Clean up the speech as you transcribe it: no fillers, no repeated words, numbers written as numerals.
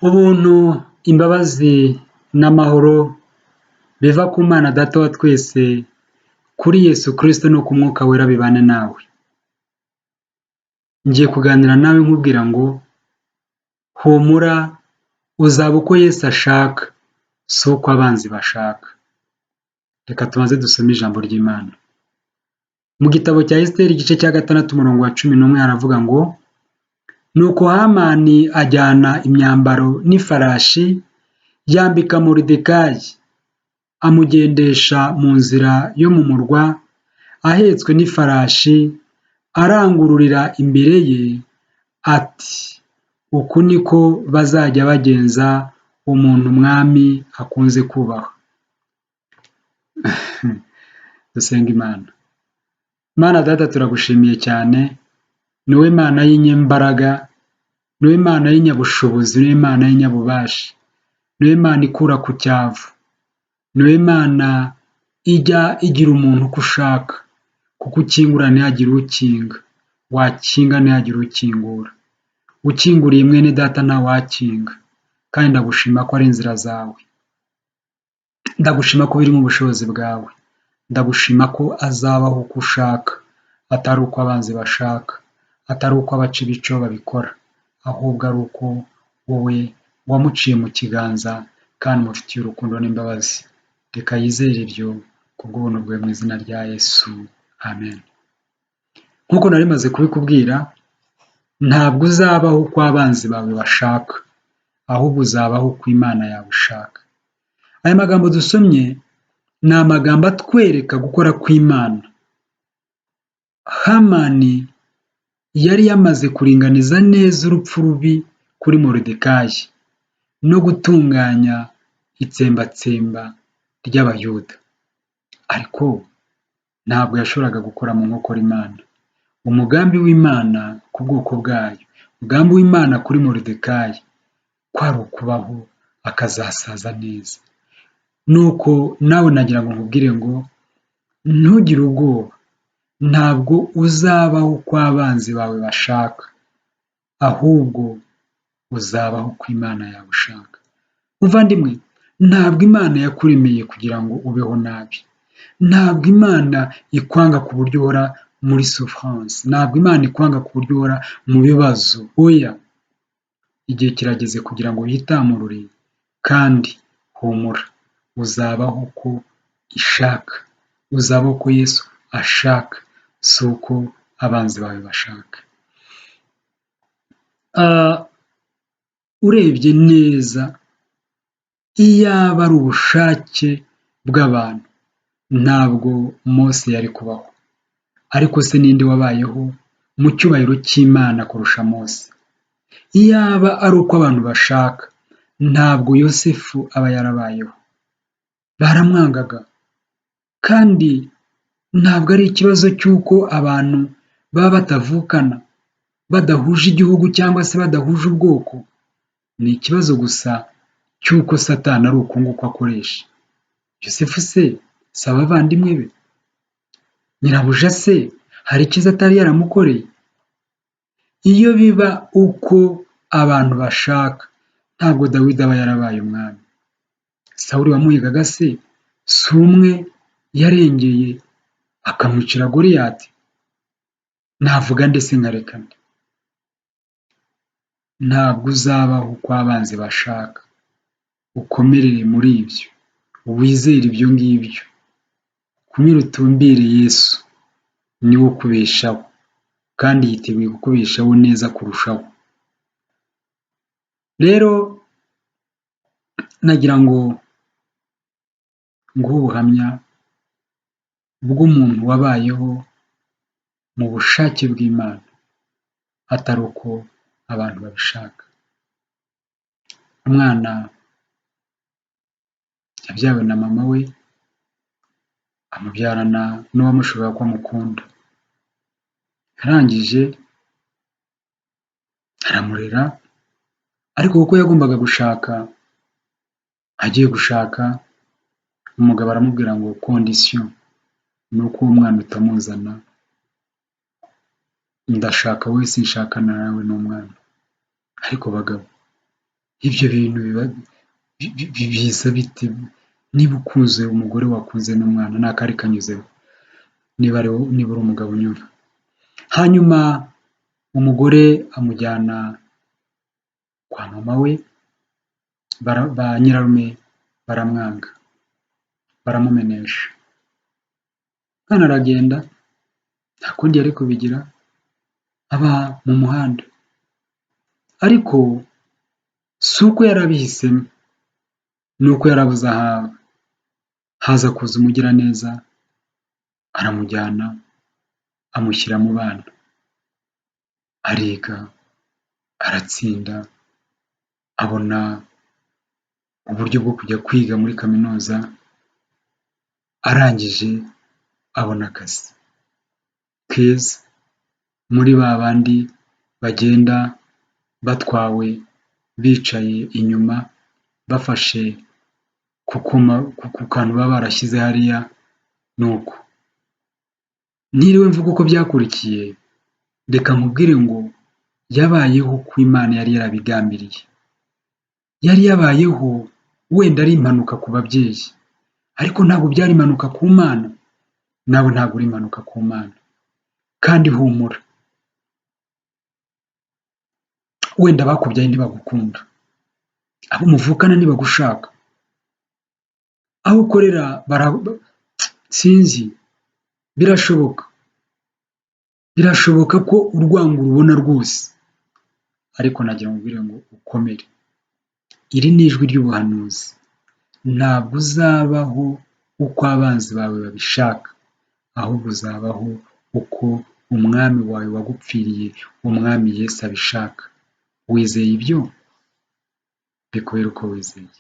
Ubuntu, imbabazi n'amahoro biva ku Mana Data wa twese, kuri Yesu Kristo no ku Mwuka Wera bibane nawe. Ngiye kuganira nawe nkubwira ngo humura uzaba uko Yesu ashaka, si uko abanzi bashaka. Reka tubanze dusome ijambo ry'Imana. Mu gitabo cya Esiteri igice cya 6 umurongo wa 11 haravuga ngo: Nuko Hamani ajyana imyambaro n'ifarashi yambika Moridekayi, amugendesha mu nzira yo mu murwa ahetswe n'ifarashi, arangururira imbere ye ati: uku niko bazajya bagenza umuntu umwami akunze kubaha. Dusenga Imana. Mana Data, turagushimiye cyane, niwe Mana y'inyembaraga, niwe Mana y'inyabushobozi, niwe Mana y'inyabubasha, niwe Mana ikura ku cyavu, niwe Mana ijya igira umuntu uko ushaka, kuko ukingura ntihagire ukinga, wakinga ntihagire ukingura. Ukinguriye mwene Data ntawakinga, kandi ndagushima ko ari inzira zawe, ndagushima ko biri mu bushobozi bwawe, ndagushima ko azabaho uko ushaka, atari uko abanzi bashaka, atari uko abaca ibico babikora, ahubwo ari uko wowe wamuciye mu kiganza kandi umufitiye urukundo n'imbabazi. Reka yizere ibyo kubw'ubuntu bwawe mu izina rya Yesu, amen. Nk'uko nari maze kubikubwira, ntabwo uzabaho uko abanzi bawe bashaka, ahubwo uzabaho uko Imana yawe ishaka. Aya magambo dusomye ni amagambo atwereka gukora kw'Imana. Hamani yari yamaze kuringaniza neza urupfu rubi kuri Moridekayi no gutunganya itsembatsemba ry'Abayuda, ariko ntabwo yashoboraga gukora mu nkokora Imana. Umugambi w'Imana ku bwoko bwayo, umugambi w'Imana kuri Moridekayi kwari ukubaho akazasaza neza. Nuko nawe nagira ngo nkubwire ngo ntugire ubwoba, ntabwo uzabaho uko abanzi bawe bashaka, ahubwo uzabaho uko Imana yawe ishaka. Muvandimwe, ntabwo Imana yakuremeye kugira ngo ubeho nabi, ntabwo Imana ikwanga ku buryo uhora muri souffrance, ntabwo Imana ikwanga ku buryo uhora mu bibazo. Oya, igihe kirageze kugira ngo witamurure, kandi humura, uzabaho uko ishaka, uzabaho uko Yesu ashaka, si uko abanzi bawe bashaka. Urebye neza, iyaba ari ubushake bw'abantu, ntabwo Mose yari kubaho. Ariko se ninde wabayeho mu cyubahiro cy'Imana kurusha Mose? Iyaba ari uko abantu bashaka, ntabwo Yosefu aba yarabayeho. Baramwangaga, kandi ntabwo ari ikibazo cy'uko abantu baba batavukana, badahuje igihugu cyangwa se badahuje ubwoko, ni ikibazo gusa cy'uko Satani ari uko nguko akoresha. Yosefu se si abavandimwe be? Nyirabuja se hari icyiza atari yaramukoreye? Iyo biba uko abantu bashaka, ntabwo Dawidi aba yarabaye umwami. Sawuli wamuhigaga se si umwe yarengeye akamwicira Goliyati? Navuga ndetse nkareka nde? Ntabwo uzabaho uko abanzi bashaka, ukomerere muri ibyo, wizere ibyo ngibyo, kumira utumbire Yesu, niwe ukubeshaho, kandi yiteguye kukubeshaho neza kurushaho. Rero nagira ngo nguhe ubuhamya bw'umuntu wabayeho mu bushake bw'Imana, atari uko abantu babishaka. Umwana yabyawe na mama we, amubyarana n'uwamushoboye ko amukunda. Arangije aramurera, ariko kuko yagombaga gushaka, agiye gushaka, umugabo aramubwira ngo condition ni uko uwo mwana utamuzana, ndashaka wowe sinshakana nawe n'umwana. Ariko bagabo, Ibyo bintu biba biza bite? Niba ukunze umugore wakunze n'umwana, ni akari kanyuzeho, niba ari niba uri umugabo unyumva. Hanyuma umugore amujyana kwa mama we, ba nyirarume baramwanga, baramumenesha. Umwana aragenda, nta kundi yari kubigira, aba mu muhanda. Ariko si uko yari abihisemo, ni uko yari abuze aho aba. Haza kuza umugiraneza, aramujyana, amushyira mu bana. Ariga, aratsinda, abona uburyo bwo kujya kwiga muri kaminuza, arangije abona akazi keza, muri ba bandi bagenda batwawe bicaye inyuma, bafashe ku kuma ku kantu baba barashyize hariya, ni uko. Ntiriwe mvuga uko byakurikiye, reka nkubwire ngo yabayeho uko Imana yari yarabigambiriye. Yari yabayeho wenda ari impanuka ku babyeyi, ariko ntabwo byari impanuka ku Mana, nawe ntabwo uri impanuka ku Mana. Kandi humura, wenda abakubyaye ntibagukunda, abo muvukana ntibagushaka, aho ukorera sinzi, birashoboka, birashoboka ko urwango urubona rwose, ariko nagira ngo nkubwire ngo ukomere. Iri ni ijwi ry'ubuhanuzi, ntabwo uzabaho uko abanzi bawe babishaka, ahubwo uzabaho uko umwami wawe wagupfiriye, umwami Yesu abishaka. Wizeye ibyo? Bikubere uko wizeye.